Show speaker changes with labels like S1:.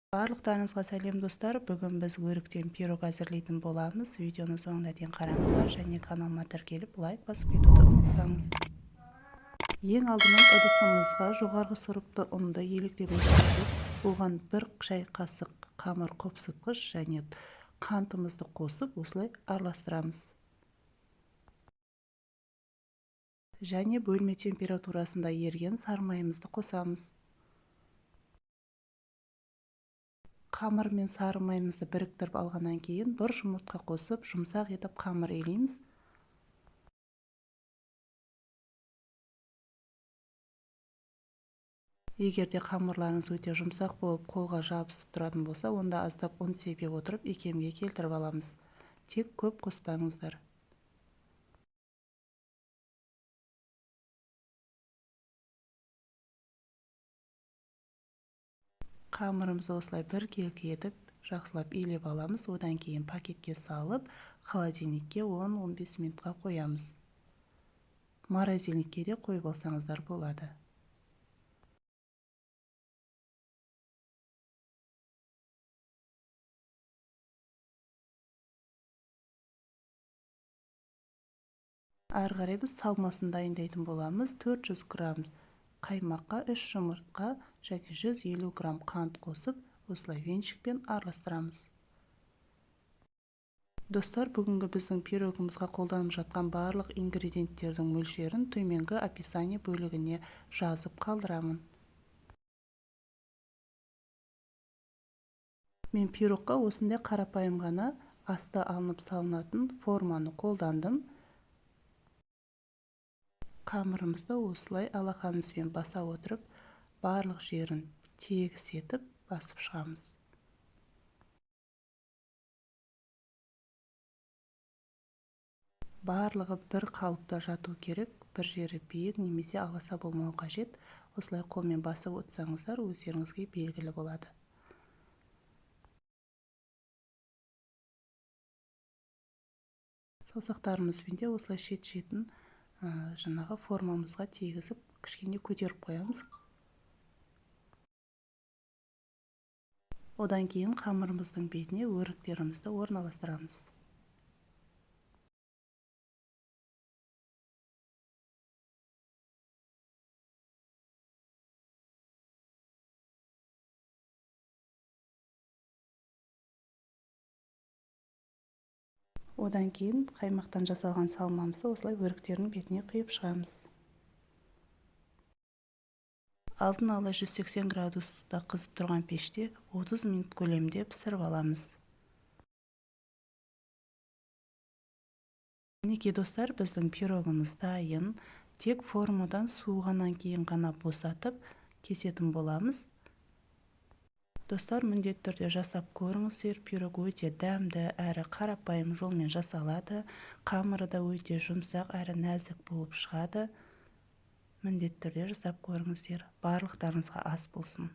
S1: Барлықтарыңызға сәлем, достар! Бүгін біз өріктен пирог әзірлейтін боламыз. Видеоны соңына дейін қараңыздар және каналыма тіркеліп, лайк басып кетуді ұмытпаңыз. Ең алдымен ыдысымызға жоғарғы сұрыпты ұнды електен өткізіп, оған 1 шай қасық қамыр қопсытқыш және қантымызды қосып, осылай араластырамыз. Және бөлме температурасында еріген сары майымызды қосамыз. Қамыр мен сары майымызды біріктіріп алғаннан кейін 1 жұмыртқа қосып, жұмсақ етіп қамыр илейміз. Егер де қамырларыңыз өте жұмсақ болып, қолға жабысып тұратын болса, онда аздап ұн себе отырып, икемге келтіріп аламыз. Тек көп қоспаңыздар. Қамырымызды осылай біркелкі етіп жақсылап илеп аламыз. Одан кейін пакетке салып, холодильникке 10-15 минутқа қоямыз. Морозильникке де қойып алсаңыздар болады. Ары қарай біз салмасын дайындайтын боламыз. 400 грамм қаймаққа 3 жұмыртқа және 150 грамм қант қосып, осылай венчикпен араластырамыз. Достар, бүгінгі біздің пирогымызға қолданып жатқан барлық ингредиенттердің мөлшерін төменгі описание бөлігіне жазып қалдырамын. Мен пирогқа осындай қарапайым ғана асты алынып салынатын форманы қолдандым. Қамырымызды осылай алақанымызбен баса отырып, барлық жерін тегіс етіп басып шығамыз. Барлығы бір қалыпта жату керек, бір жері биік немесе аласа болмау қажет. Осылай қолмен басып отырсаңыздар, өздеріңізге белгілі болады. Саусақтарымызбен де осылай шет-шетін жаңағы формамызға тегізіп, кішкене көтеріп қоямыз. Одан кейін қамырымыздың бетіне өріктерімізді орналастырамыз. Одан кейін қаймақтан жасалған салмамызды осылай өріктердің бетіне құйып шығамыз. Алдын ала 180 градуста қызып тұрған пеште 30 минут көлемінде пісіріп аламыз. Мінекей, достар, біздің пирогымыз дайын. Тек формадан суығаннан кейін ғана босатып кесетін боламыз. Достар, міндетті түрде жасап көріңіздер. Пирог өте дәмді әрі қарапайым жолмен жасалады. Қамыры да өте жұмсақ әрі нәзік болып шығады. Міндетті түрде жасап көріңіздер. Барлықтарыңызға ас болсын.